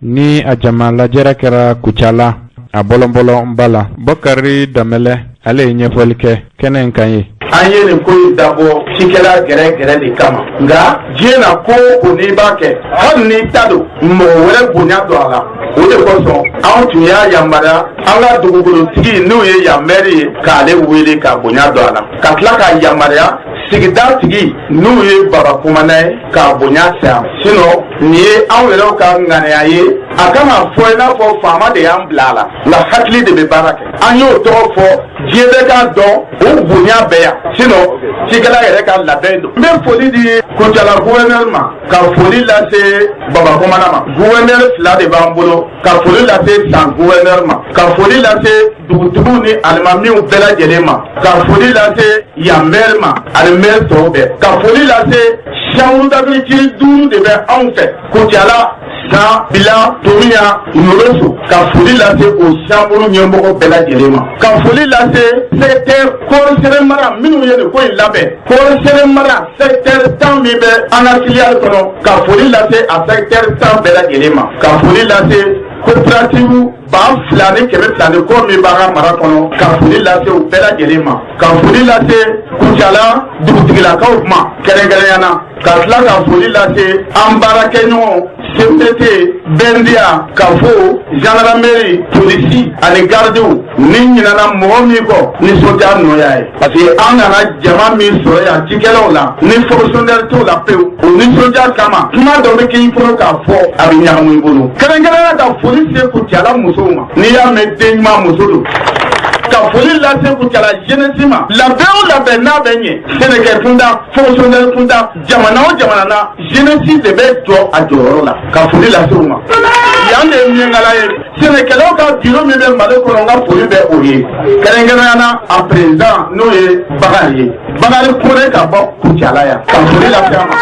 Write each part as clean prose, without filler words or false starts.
Ni a jama lajɛrɛ kɛra Kucala a bɔlɔnbɔlɔnba la, Bɔkari Danbɛlɛ ale ye ɲɛfɔli kɛ kɛnɛ in kan ye. An ye nin ko in dabɔ cikɛla gɛrɛgɛrɛ de kama, nka diɲɛ na, ko o ko n'i b'a kɛ, hali n'i ta don, mɔgɔ wɛrɛ bonya don a la. O de kosɔn anw tun y'a yamaruya an ka dugukolotigi, n'o ye yan mɛri ye, k'ale wele ka bonya don a la, ka tila k'a yamaruya sigida tigi, n'o ye Baba Kumana ye, k'a bonya se a ma. Sinon nin ye anw yɛrɛw ka ŋaniya ye. A kan ka fɔ i n'a fɔ faama de y'an bila a la, nka hakili de bɛ baara kɛ. An y'o tɔgɔ fɔ, diɲɛ bɛɛ k'a dɔn, o bonya bɛɛ yan. Sinon cikɛla yɛrɛ ka labɛn don. N bɛ foli di Kucala gouverneur ma, ka foli lase Baba Kumana ma. Gouverneur fila de b'an bolo. Ka foli lase San gouverneur ma, ka foli lase dugutigiw ni alimamiw bɛɛ lajɛlen ma, ka foli lase yan maire ma ani maire tɔw bɛɛ, ka foli lase chambre d'agriculture duuru de bɛ anw fɛ Kucala, San, Bila, Tomiya, Ɲoroso, ka foli lase o chambre ɲɛmɔgɔ bɛɛ lajɛlen ma, ka foli lase secteur kɔɔrisɛnɛ mara minnu ye nin ko in labɛn, kɔɔrisɛnɛ mara secteur 10 min bɛ an ka filiale kɔnɔ, ka foli lase a secteur 10 bɛɛ lajɛlen ma, ka foli lase coopérative 2200 ni kɔ min b'an ka mara kɔnɔ, ka foli lase u bɛɛ lajɛlen ma, ka foli lase Kucala dugutigilakaw ma kɛrɛnkɛrɛnya na, ka tila ka foli lase an baarakɛɲɔgɔn CPT, Bɛndiya, Kafo, gendarmerie, polisi ani gardiw. Ni ɲinɛna mɔgɔ min kɔ, nisɔndiya nɔ y'a ye, parce que an nana jama min sɔrɔ yan cikɛlaw la, ni fonctionnaire t'o la pewu, o nisɔndiya kama, kuma dɔ bɛ k'i kɔnɔ k'a fɔ, a bɛ ɲagamu i bolo. Kɛrɛnkɛrɛnnenya ka foli se Kucala musow ma. N'i y'a mɛn den ɲuman, muso don. Ka foli lase Kucala jeunesse ma. Labɛn o labɛn n'a bɛ ɲɛ, sɛnɛkɛ kunda, fonctionnaire kunda, jamana o jamana na, jeunesse de bɛ jɔ a jɔyɔrɔ la. Ka foli lase u ma. Yan de ye miɲankala ye. Sɛnɛkɛlaw ka bureau min bɛ Mali kɔnɔ, n ka foli bɛ o ye, kɛrɛnkɛrɛnnenya na a président, n'o ye Bakari ye, Bakari Kone ka bɔ Kucala yan, ka foli lase a ma,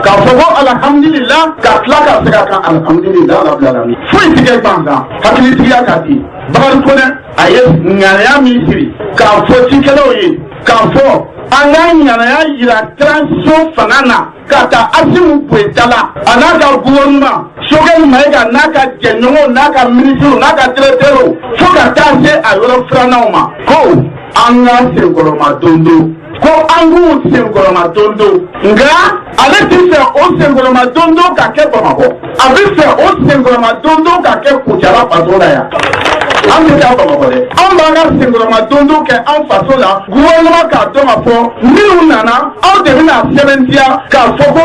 k'a fɔ ko alhamdulillah, ka tila ka segin a kan, alhamdulillah rabbil alamin. Foyi ti kɛ gansan, hakilitigiya ka di. Bakari Kone, a ye ŋaniya min siri k'a fɔ cikɛlaw ye, k'a fɔ an ka ŋaniya yira transition fanga na, ka taa Assimi Goïta la, a n'a ka gouvernement, Choguel Maïga n'a ka jɛɲɔgɔnw, n'a ka ministres, n'a ka directeurs, fo ka taa se a yɔrɔ filananw ma, ko an ka senkɔrɔma dondo, ko an k'u senkɔrɔma dondo. Nka ale ti fɛ o senkɔrɔma dondo ka kɛ Bamakɔ, a bɛ fɛ o senkɔrɔma dondo ka kɛ Kucala faso la yan. An tɛ taa Bamakɔ dɛ, an b'an ka senkɔrɔma dondo kɛ an faso la. Gouvernement k'a dɔn k'a fɔ minnu nana, aw de bɛna sɛbɛntiya k'a fɔ ko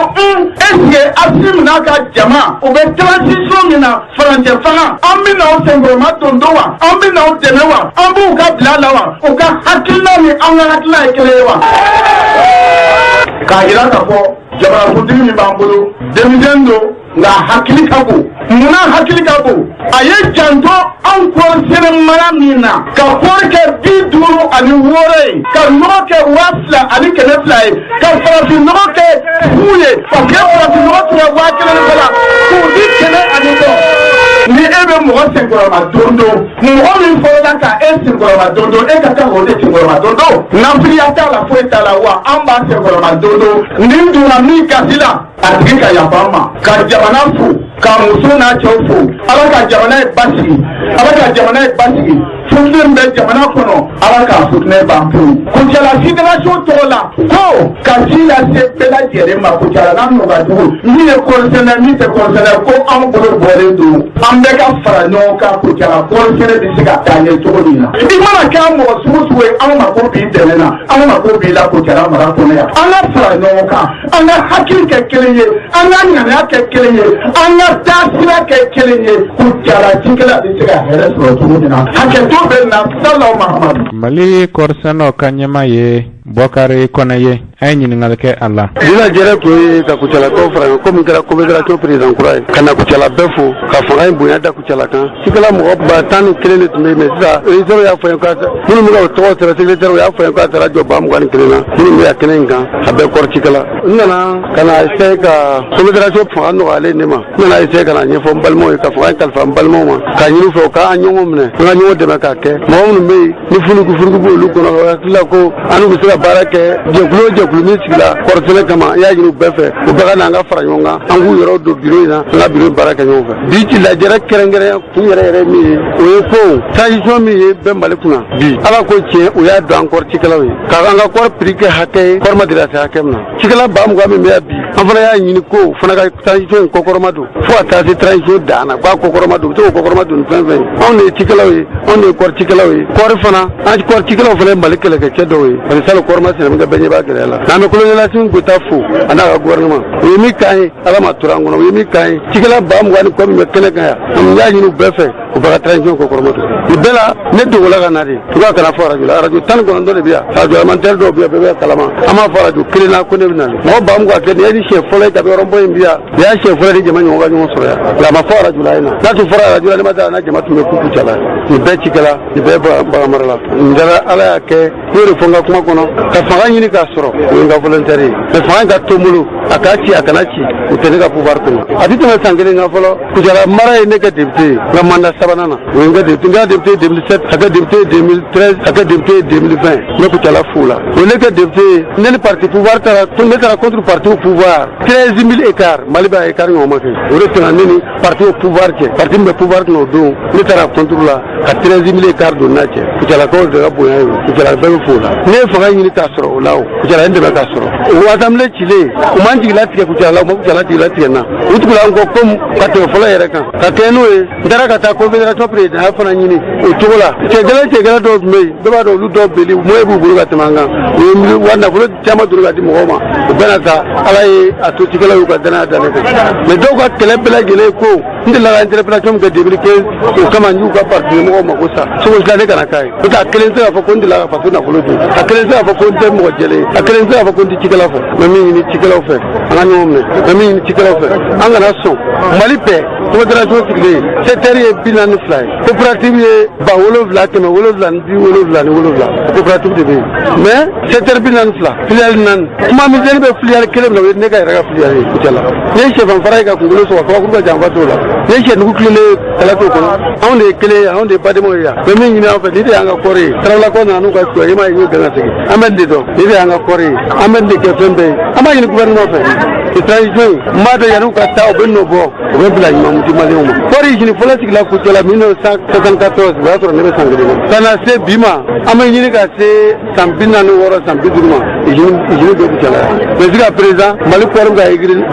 est ce que Assimi n'a ka jama, u bɛ transition min na, furancɛ fanga, an bɛ n'aw senkɔrɔma dondo wa? An bɛ n'aw dɛmɛ wa? An b'u ka bila la wa? U ka hakilina ni an ka hakilina ye kelen ye wa? K'a yira k'a fɔ jamanakuntigi min b'an bolo, denmisɛnnin don, nka hakili ka bon. Munna hakili ka bon? A ye janto anw kɔɔri sɛnɛ mara min na, ka kɔɔri kɛ 56 ye, ka nɔgɔ kɛ 2200 ye, ka farafin nɔgɔ kɛ fu ye, parce que farafin nɔgɔ tun ye 1000 ni kɔ la, k'o di kɛmɛ ani kɔ. Ni e bɛ mɔgɔ senkɔrɔma don don, mɔgɔ min fɔlɔla ka e senkɔrɔma don don, e ka kan k'o de senkɔrɔma don don. Nafiliya t'a la, foyi t'a la wa. An b'a senkɔrɔma don don. Nin donna min gasi la, a tigi ka yafa an ma. Ka jamana fo, ka muso n'a cɛw fo. Ala ka jamana ye basigi, Ala ka jamana ye basigi. Futinɛ bɛ jamana kɔnɔ, Ala k'a futinɛ ban pewu. Kucala fédération tɔgɔ la, ko ka ci lase bɛɛ lajɛlen ma, Kucala n'a nɔgɔyadugu, min ye kɔɔrisɛnɛ, min tɛ kɔɔrisɛnɛ, ko anw bolo bɔlen don, an bɛɛ ka fara ɲɔgɔn kan, Kucala kɔɔrisɛnɛ bɛ se ka taa ɲɛ cogo min na. I mana kɛ mɔgɔ sugu sugu ye, anw mako b'i dɛmɛ na, anw mako b'i la Kucala mara kɔnɔ yan. An ka fara ɲɔgɔn kan, an ka hakili kɛ kelen ye, an ka ŋaniya kɛ kelen ye, an ka taasira kɛ kelen ye, Kucala cikɛla bɛ se ka hɛrɛ sɔrɔ cogo min na. Hakɛto bɛ na salaw Mahamadu. Mali kɔɔrisɛnɛw ka ɲɛma ye Bɔkari Kɔnɛ ye. An ye ɲininkali kɛ a la. Dina jɛrɛ tun ye ka Kucalakaw fara ɲɔgɔn, komi kɛra confédération président kura ye, ka na Kucala bɛɛ fo, ka fanga in bonya da Kucala kan. Cikɛla mɔgɔ 11,000 de tun bɛ yen, mais sisan régisseur y'a fɔ n ye k'a minnu bɛ ka o tɔgɔ sɛbɛn, secrétaire y'a fɔ n ye k'a taara jɔ 21,000 na. Minnu bɛ a kɛnɛ in kan, a bɛɛ kɔrɔ cikɛla. N nana ka na essayer ka confédération fanga nɔgɔyalen ne ma. N nana essayer ka na ɲɛfɔ n balimaw ye, ka fanga in kalifa n balimaw ma, k'a ɲini u fɛ u k'an ɲɔgɔn minɛ, an ka ɲɔgɔn dɛmɛ k'a kɛ. Mɔgɔ minnu bɛ yen ni furuku furuku b'olu kɔnɔ, hakili la ko an n'u bɛ se ka ka baara kɛ jɛkulu o jɛkulu min sigila kɔɔrisɛnɛ kama, n y'a ɲini u bɛɛ fɛ, u bɛɛ ka na, an ka fara ɲɔgɔn kan, an k'u yɛrɛw don biro in na, an ka biro in baara kɛ ɲɔgɔn fɛ. Bi ci lajɛrɛ kɛrɛnkɛrɛnya kun yɛrɛ yɛrɛ min ye, o ye ko transition min ye bɛ Mali kunna bi, Ala ko tiɲɛ, o y'a don an kɔɔri cikɛlaw ye ka an ka kɔɔri prix kɛ hakɛ ye, kɔɔri ma deli ka se hakɛ min na. Cikɛla 20 000 min bɛ yan bi, an fana y'a ɲini ko fana ka transition in kɔkɔrɔma don fo ka taa se transition dan na, k'a kɔkɔrɔma don. U bɛ se k'o kɔkɔrɔma don ni fɛn fɛn ye. Anw de ye cikɛlaw ye, anw de ye kɔɔri cikɛlaw ye. Kɔɔri fana, an kɔɔri cikɛlaw fana ye Mali kɛlɛkɛcɛ dɔw ye, parce que salon kɔɔri ma sɛnɛ min kɛ, bɛɛ ɲɛ b'a gɛlɛya la. N'an bɛ colonel Assimi Goïta fo a n'a ka gouvernement, u ye min k'an ye, Ala ma tora an kɔnɔ. U ye min k'an ye, cikɛla 20 000 ni kɔ min bɛ kɛnɛ kan yan, an y'a ɲini u bɛɛ fɛ, u bɛɛ ka transition kɔkɔrɔma don nin bɛɛ la. Ne dogola ka na de, u ka kana fɔ arajo la. Arajo 19 de bɛ yan, arajo amateur dɔw bɛ yan, bɛɛ bɛ kalama. An b'a fɔ arajo kelen na ko ne bɛ na mɔgɔ 20 000 kɛ. Nin ye ni siɲɛ fɔlɔ ye kabi rond-point in bi yan, nin y'a siɲɛ fɔlɔ ye ni jama ɲɔgɔn ka ɲɔgɔn sɔrɔ yan. Nka a ma fɔ arajo la yen na. N'a tun fɔra arajo la, ne ma da n'a jama tun bɛ ku cɛ la. Nin bɛɛ cikɛla, nin bɛɛ bagan mara la. Nin dara Ala y'a kɛ, n y'o de fɔ n ka kuma kɔnɔ. Ka fanga ɲini k'a sɔrɔ, o ye n ka volontaire ye, mais fanga in ka to n bolo, a k'a ci, a kana ci, o tɛ ne ka pouvoir kɔnɔ. A tɛ tɛmɛ san kelen kan fɔlɔ. Kucala mara ye ne kɛ député ye n ka mandat sabanan na. O ye n kɛ député, n kɛra député 2007, ka kɛ député 2013, ka kɛ député 2020. N bɛ Kucala fo la. O ye ne kɛ député ye. Ne ni parti pouvoir taara, ne taara contre parti au pouvoir. 13 000 hectares, Mali b'a hectare ɲɔgɔn ma kɛ. O de tɛmɛna ne ni parti au pouvoir cɛ. Parti min bɛ pouvoir kunna o don, ne taara contre la ka 13 000 hectares don n'a cɛ. Kucalakaw de ka bonya ye o. Kucala bɛɛ bɛ fo o la. Ne ye fanga ɲini k'a sɔrɔ o la, o Kucala ye n dɛmɛ k'a sɔrɔ. O assemblée cilen, u m'an jigila tigɛ Kucala la, u ma Kucala jigila tigɛ n na. U tugula an kɔ komi ka tɛmɛ fɔlɔ yɛrɛ kan, ka kɛ n'o ye. N taara ka taa confédération président fana ɲini o cogo la. Cɛ gɛlɛn, cɛ gɛlɛn dɔw tun bɛ yen, bɛɛ b'a dɔn, olu dɔw beli moyen b'u bolo ka tɛmɛ an kan. U ye wa nafolo caman doni ka di mɔgɔw ma. O bɛɛ na ta, Ala ye a to cikɛlaw y'u ka danaya da ne kan. Mais dɔw ka kɛlɛ bɛɛ lajɛlen ko n delila ka interpellation min kɛ 2015, o kama n y'u ka parti mɔgɔw mako sa. Sogo sila ne kana k'a ye. N'o tɛ, a kelen tɛ se k'a fɔ ko n delila ka faso nafolo dun, a kelen tɛ se k'a fɔ ko n tɛ mɔgɔ jɛlen ye, a kelen tɛ se k'a fɔ ko n tɛ cikɛla fɛ. N bɛ min ɲini cikɛlaw fɛ, an ka ɲɔgɔn minɛ. N bɛ min ɲini cikɛlaw fɛ, an kana sɔn Mali bɛɛ confédération sigilen, secteur ye 42 ye, coopérative ye 7777, coopérative de bɛ yen. Mais secteur 42, filiale naani, kuma misɛnnin bɛ filiale kelen min na, o ye ne ka yɛrɛ ka filiale ye Kucala. Ne ye sɛfan fara ye ka kunkolo sɔgɔ, kabakuru ka janfa t'o la. Ne ye sɛnugu tilennen kala t'o kɔnɔ. Anw de ye kelen ye, anw de ye badenmaw ye yan. N bɛ min ɲini aw fɛ, ni de y'an ka kɔɔri ye. Tarawelakaw nana n'u ka suya, i m'a ye, n y'u gɛn ka segin. An bɛ nin de dɔn, ni de y'an ka kɔɔri ye, an bɛ nin de kɛ fɛn bɛɛ ye. An b'a ɲini gouvernement fɛ, o transition in, n b'a dɔn yan'u ka taa, u bɛ nɔ bɔ, u bɛ bila ɲuman di maliyɛnw ma. Kɔɔri usine fɔlɔ sigila Kucala 1974, o y'a sɔrɔ ne bɛ san kelen na. Ka na se bi ma, an bɛ ɲini ka se san 46, san 50 ma, usine bɛ Kucala yan. Mais jusqu'à présent, Mali kɔɔri bɛ ka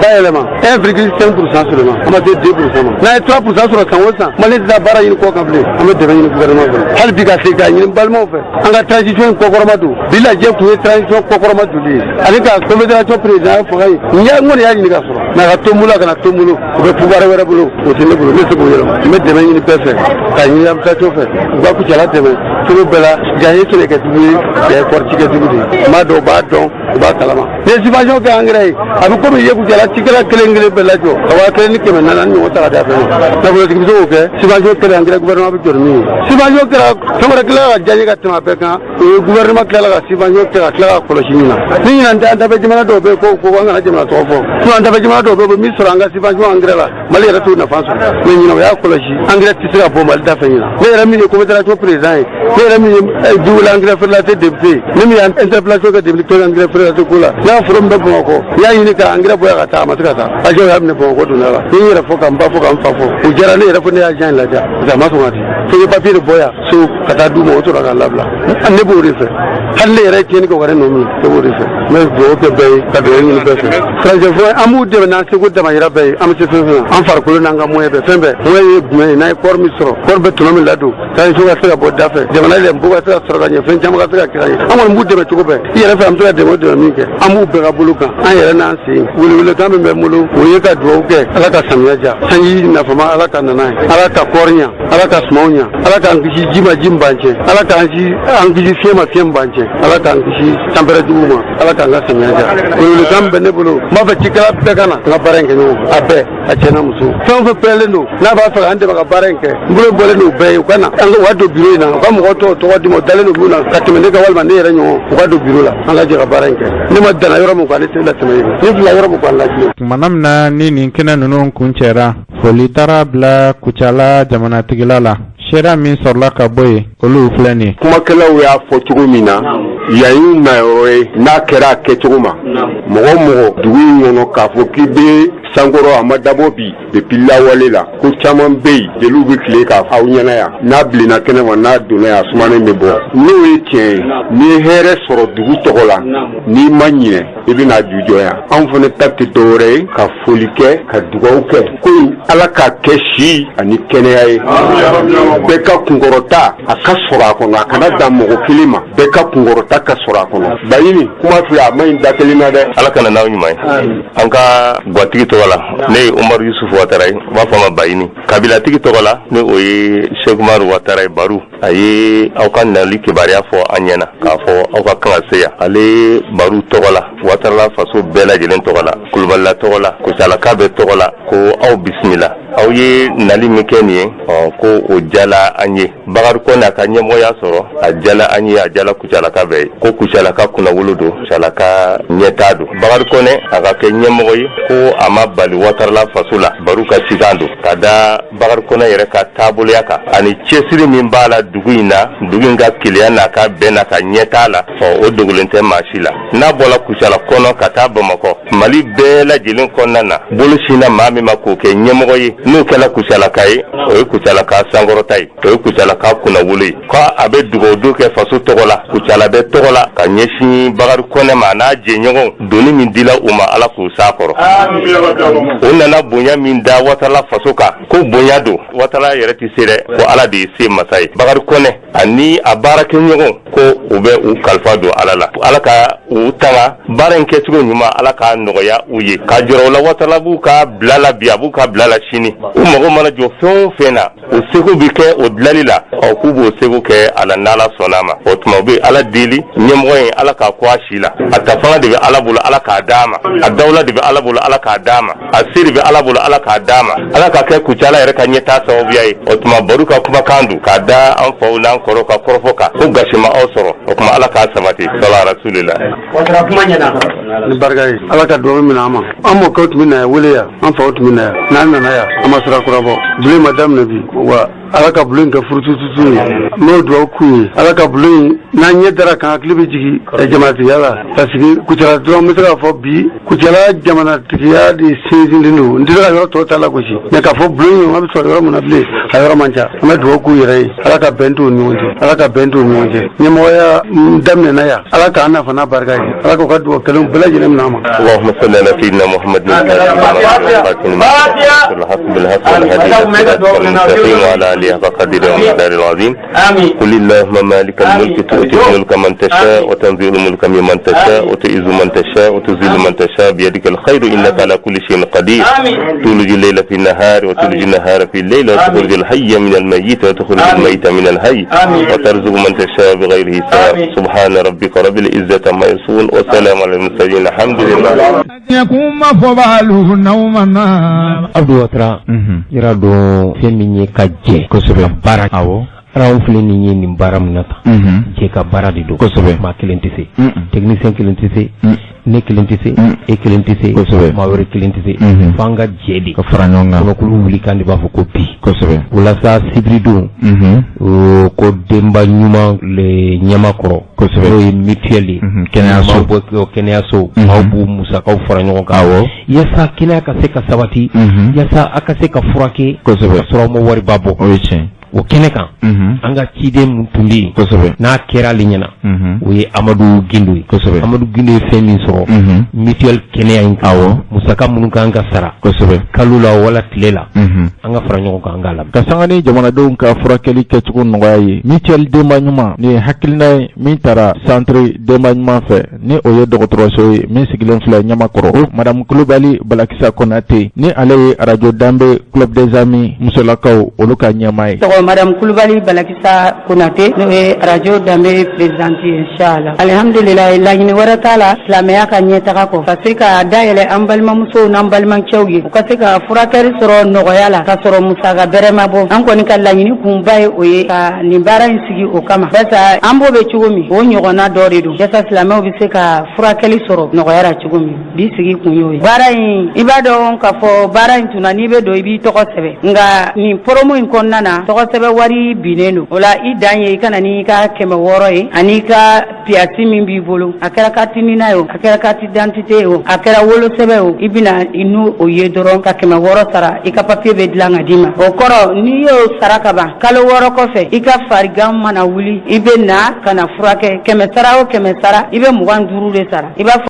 bayɛlɛma 1,5 % seulement, an ma se 2 % ma. N'an ye 3 % sɔrɔ san o san, Mali tɛ taa baara ɲini kɔ kan bilen. An bɛ dɛmɛ ɲini gouvernement fɛ hali bi, ka se k'a ɲini balimaw fɛ, an ka transition in kɔkɔrɔma don. Bi lajɛ kun ye transition kɔkɔrɔma donli ye ani ka confédération président fanga ye. N y'a n kɔni y'a ɲini ka sɔrɔ, mais a ka to n bolo, a kana to n bolo, o bɛ pouvoir wɛrɛ bolo, o tɛ ne bolo, ne tɛ se k'o yɛlɛma. N bɛ dɛmɛ ɲini bɛɛ fɛ, ka ɲini administration fɛ, u ka Kucala dɛmɛ cogo bɛɛ la. Yan ye sɛnɛkɛdugu ye, yan ye kɔɔri cikɛdugu de ye. N b'a dɔn, u b'a dɔn, u b'a kalama. Ni ye subvention kɛ engrais ye, a bɛ komi i ye Kucala cikɛla kelen kelen bɛɛ lajɔ ka 1400 ɲɔgɔn ta ka di a bɛɛ ma. Nafolotigi bɛ se k'o kɛ. Subvention kɛlen engrais, gouvernement bɛ jɔ ni min ye, subvention kɛra fɛn wɛrɛ tilala ka diya n ye ka tɛmɛ a bɛɛ kan. O ye gouvernement tilala ka subvention kɛ ka tila ka kɔlɔsi ɲina ni ɲinan tɛ. An dafɛ jamana dɔw bɛ yen ko an kana jamana tɔgɔ fɔ, sinon an dafɛ jamana dɔw bɛ yen, u bɛ min sɔrɔ an ka subvention engrais la, Mali yɛrɛ t'o nafa sɔrɔ. Mais ɲinan, o y'a kɔlɔsi, engrais tɛ se ka bɔ Mali dafɛ ɲinan. Ne yɛrɛ min ye confédération président ye, ne yɛrɛ min ye Duwele engrais feerela tɛ député ye, ne min ye interpellation kɛ député engrais feerela tɛ ko la, ne ka foro min bɛ Bamakɔ, n y'a ɲini ka engrais bɔ yan ka taa, a ma se ka taa. Agent y'a minɛ Bamakɔ donna la. Ni n yɛrɛ fɔ ka n ba fɔ ka n fa fɔ, o diyara ne yɛrɛ fo. Ne y'a agent in ladiya parce que a ma sɔn ka di fo n ye papier de bɔ yan so ka taa d'u ma, o sɔrɔ k'a labila. Ne b'o de fɛ. Hali ne yɛrɛ ye tiɲɛni kɛ, o ka ne nɔ minɛ, ne b'o de fɛ. N bɛ dugawu kɛ bɛɛ ye, ka dugawu ɲini bɛɛ fɛ. Faransɛ fɔ, an b'u dɛmɛ n'an seko damayira bɛɛ ye. An bɛ se fɛn fɛn na, an farikolo n'an ka moyen bɛɛ, fɛn bɛɛ moyen ye jumɛn ye? N'an ye kɔɔri min sɔrɔ, kɔɔri bɛ tɔnɔ min ladon, transition ka se ka bɔ da fɛ, jamana lɛnpo ka se ka sɔrɔ ka ɲɛ, fɛn caman ka se ka kɛ ka ɲɛ. An kɔni b'u dɛmɛ cogo bɛɛ. I yɛrɛ fɛ, an bɛ se ka dɛmɛ o dɛmɛ min kɛ, an b'u bɛɛ ka bolo kan, an yɛrɛ n'an sen. Welewelekan min bɛ n bolo, o ye ka dugawu kɛ, Ala ka samiya diya, sanji nafama Ala ka nana ye, Ala ka kɔɔri ɲa, Ala ka sumanw ɲa, Ala k'an kisi ji ma, ji min b'an cɛ, Ala k'an si an kisi fiɲɛ ma, fiɲɛ min b'an cɛ, Ala k'an kisi sanpɛrɛ jugu ma, Ala k'an ka samiya diya. Welewelekan min bɛ ne bolo, n b'a fɛ cikɛla bɛɛ ka na an ka baara in kɛ ɲɔgɔn fɛ, a bɛɛ, a cɛ n'a muso, fɛn o fɛn pɛrɛlen don n'a b'a fɛ k'an dɛmɛ ka baara in kɛ, n bolo bɔlen don bɛɛ ye. U ka na, an ka u ka don bureau in na, u ka mɔgɔ tɔw tɔgɔ di ma, u dalen don min na ka tɛmɛ ne kan walima ne yɛrɛ ɲɔgɔn, u ka don bureau la, an ka jɛ ka baara in kɛ. Ne ma danna yɔrɔ min kan, ne tɛ latɛmɛ yen. Ni fila yɔrɔ min kan, lajɛ. Tumana min na ni nin kɛnɛ ninnu kuncɛra, foli taara bila Kucala jamanatigila la. Seereya min sɔrɔla ka bɔ yen, olu filɛ nin ye. Kumakɛlaw y'a fɔ cogo min na. Yan y'u nayɔrɔ ye n'a kɛra a kɛcogo ma mɔgɔ o mɔgɔ dugu in kɔnɔ k'a fɔ k'i bɛ sankɔrɔ a ma dabɔ bi depuis lawale la ko caman bɛ yen jeliw bɛ tile k'a fɔ aw ɲɛna yan n'a bilenna kɛnɛ ma n'a donna yan a sumanen bɛ bɔ n'o ye tiɲɛ ye n'i ye hɛrɛ sɔrɔ dugu tɔgɔ la n'i ma ɲinɛ i bɛna ju jɔ yan anw fana ta tɛ dɔwɛrɛ ye ka foli kɛ ka dugawu kɛ ko in ala k'a kɛ si ani kɛnɛya ye bɛɛ ka kunkɔrɔta a ka sɔrɔ a kɔnɔ a kana dan mɔgɔ kelen ma bɛɛ ka kunkɔrɔta ka sɔrɔ a kɔnɔ baɲini kuma filɛ a ma ɲi da kelen na dɛ ala ka na n'aw ɲuman ye an ka gwatigi tɔgɔ la ne ye umaru yusufu watara ye u b'a fɔ a ma bayini kabilatigi tɔgɔ la ni o ye sekumaru watara ye baru a ye aw ka nali kibaruya fɔ an ɲɛna k'a fɔ aw ka kan ka se yan ale baru tɔgɔ la watarala faso bɛɛ lajɛlen tɔgɔ la kulubalila tɔgɔ la kucalaka bɛɛ tɔgɔ la ko aw bisimila aw ye nali min kɛ nin ye ko o diyala an ye bakari kɔnɛ a ka ɲɛmɔgɔya sɔrɔ a diyala an ye a diyala kucalaka bɛɛ ye ko kucalaka kunnawolo don kucalaka ɲɛtaa don bakari kɔnɛ a ka kɛ ɲɛmɔgɔ ye ko a ma bali watarala faso la baru ka cikan don ka da bakari kɔnɛ yɛrɛ ka taaboloya kan ani cɛsiri min b'a la dugu in na dugu in ka kelenya n'a ka bɛn n'a ka ɲɛtaa la ɔ o dogolen tɛ maa si la n'a bɔla kucala kɔnɔ ka taa bamakɔ mali bɛɛ lajɛlen kɔnɔna na bolo sinna maa min ma k'o kɛ ɲɛmɔgɔ ye n'o kɛla kucalaka ye o ye kucalaka sankɔrɔta ye o ye kucalaka kunnawolo ye ko a bɛ dugawu don kɛ faso tɔgɔ la kucala bɛɛ tɔgɔ la ka ɲɛsin bakari kɔnɛ ma n'a jɛɲɔgɔnw doni min dila u ma ala k'u s'a kɔrɔ o nana bonya min da watala faso kan ko bonya don watala yɛrɛ tɛ se dɛ ko ala de ye se masa ye bakari kɔnɛ ani a baarakɛɲɔgɔn ko u bɛ u kalifa don ala la ala ka u tanga baara in kɛcogo ɲuman ala k'a nɔgɔya u ye ka jɔrɔ u la watala b'u ka bila la bi a b'u ka bila la sini u mago mana jɔ fɛn o fɛn na u seko bɛ kɛ o dilali la ɔ k'u b'o seko kɛ a la n'ala sɔnna a ma o tuma u bɛ ala deli ɲɛmɔgɔ in ala k'a ko a si la a ta fanga de bɛ ala bolo ala k'a d'a ma a dawula de bɛ ala bolo ala k'a d'a ma a se de bɛ ala bolo ala k'a d'a ma ala ka kɛ kucala yɛrɛ ka ɲɛtaa sababuya ye o tuma baru ka kumakan don k'a da an faw n'an kɔrɔw ka kɔrɔfɔ kan ko gasi ma aw sɔrɔ o tuma ala k'a sabati sala rasulila Watara kuma ɲɛna ni barika ye ala ka dugawu minɛ an ma an mɔkɛw tun bɛ na yan wele yan an faw tun bɛ na yan n'an nana yan an ma sira kura bɔ bulon ma daminɛ bi wa ala ka bulon in kɛ furutututu ye n b'o dugawu k'u ye ala ka bulon in n'an ɲɛ dara kan hakili bɛ jigin jamanatigiya la parce que kucala dɔrɔn n bɛ se k'a fɔ bi kucala jamanatigiya de sinsinlen don n tɛ se ka yɔrɔ tɔw ta lagosi mais k'a fɔ bulon in an bɛ sɔrɔ yɔrɔ min na bilen a yɔrɔ man ca an bɛ dugawu k'u yɛrɛ ye ala ka bɛn t'u ni ɲɔgɔn cɛ ala ka bɛn t'u ni ɲɔgɔn cɛ ɲɛmɔgɔya daminɛna yan ala k'an nafa n'a barika ye ala k'u ka dugawu kɛlenw bɛɛ lajɛlen minɛ an ma. اللهم صل على سيدنا محمد المستقيم وعلى آله حق قدره ومقداره العظيم قل اللهم مالك الملك تؤتي الملك من تشاء وتنزع الملك ممن تشاء وتعز من تشاء وتذل من تشاء بيدك الخير إنك على كل شيء قدير تولج الليل في النهار وتولج النهار في الليل وتخرج الحي من الميت وتخرج الميت من الحي وترزق من تشاء بغير حساب سبحان ربك رب العزة عما يصفون وسلام على المرسلين الحمد لله Kuma fɔbalu n'aw ma na Abdu Watara yɔrɔ dɔn fɛn min ye ka jɛ kosɛbɛ baara awɔ anw filɛ nin ye nin baara min na tan jɛ ka baara de don kosɛbɛ maa kelen tɛ se technicien kelen tɛ se ne kelen tɛ se e kelen tɛ se kosɛbɛ maa wɛrɛ kelen tɛ se f'an ka jɛ de ka fara ɲɔgɔn kan kɔnɔkulu wuli kan de b'a fɔ ko bi kosɛbɛ walasa sibiridon ko denba ɲuman le ɲamakɔrɔ kosɛbɛ n'o ye mutuelle ye kɛnɛyaso maaw bɛ kɛnɛyaso maaw b'u musakaw fara ɲɔgɔn kan awɔ yaasa kɛnɛya ka se ka sabati yaasa a ka se ka furakɛ kosɛbɛ ka sɔrɔ aw ma wariba bɔ o ye tiɲɛ o kɛnɛ kan an ka ciden mun tun bɛ yen kosɛbɛ n'a kɛra ale ɲɛna o ye Amadu Gindo ye kosɛbɛ Amadu Gindo ye fɛn min sɔrɔ mutuelle kɛnɛya in kan awɔ musaka minnu kan ka sara kosɛbɛ kalo la wala tile la an ka fara ɲɔgɔn kan an k'a lamɛn ka sanga ni jamanadenw ka furakɛli kɛcogo nɔgɔya ye mutuelle denba ɲuman nin ye hakilina ye min tara centre denba ɲuman fɛ ni o ye dɔgɔtɔrɔso ye min sigilen filɛ ɲamakɔrɔ o madamu kulubali balakisa konate ni ale ye arajo danbe club des amis musolakaw olu ka ɲɛmaa ye tɔgɔ madame kulubali balakisa konate n'o ye arajo danbe présidente ye inchallah alihamdulilayi laɲini wɛrɛ t'a la silamɛya ka ɲɛtaga kɔ ka se ka dayɛlɛ an balimamusow n'an balimacɛw ye u ka se ka furakɛli sɔrɔ nɔgɔya la ka sɔrɔ musaka bɛrɛ ma bɔ an kɔni ka laɲini kunba ye o ye ka nin baara in sigi o kama barisa an b'o bɛ cogo min o ɲɔgɔnna dɔ de don yasa silamɛw bɛ se ka furakɛli sɔrɔ nɔgɔya la cogo min bi sigi kun y'o ye baara in i b'a dɔn k'a fɔ baara in tun na n'i bɛ don i b'i tɔgɔ sɛbɛn nka nin promo in kɔnɔna na tɔgɔ sɛbɛn wari binnen don. O la i dan ye i ka na n'i ka 600 ye ani i ka piyasi min b'i bolo, a kɛra carte NINA ye o, a kɛra carte d'identité ye o, a kɛra wolosɛbɛn o, i bɛna n'o o ye dɔrɔn ka 600 sara, i ka papiye bɛ dilan ka d'i ma. O kɔrɔ, n'i y'o sara ka ban, kalo 6 kɔfɛ, i ka farigan mana wuli, i bɛ na ka na furakɛ. 100 sara o 100 sara, i bɛ 25 de sara. I b'a fɔ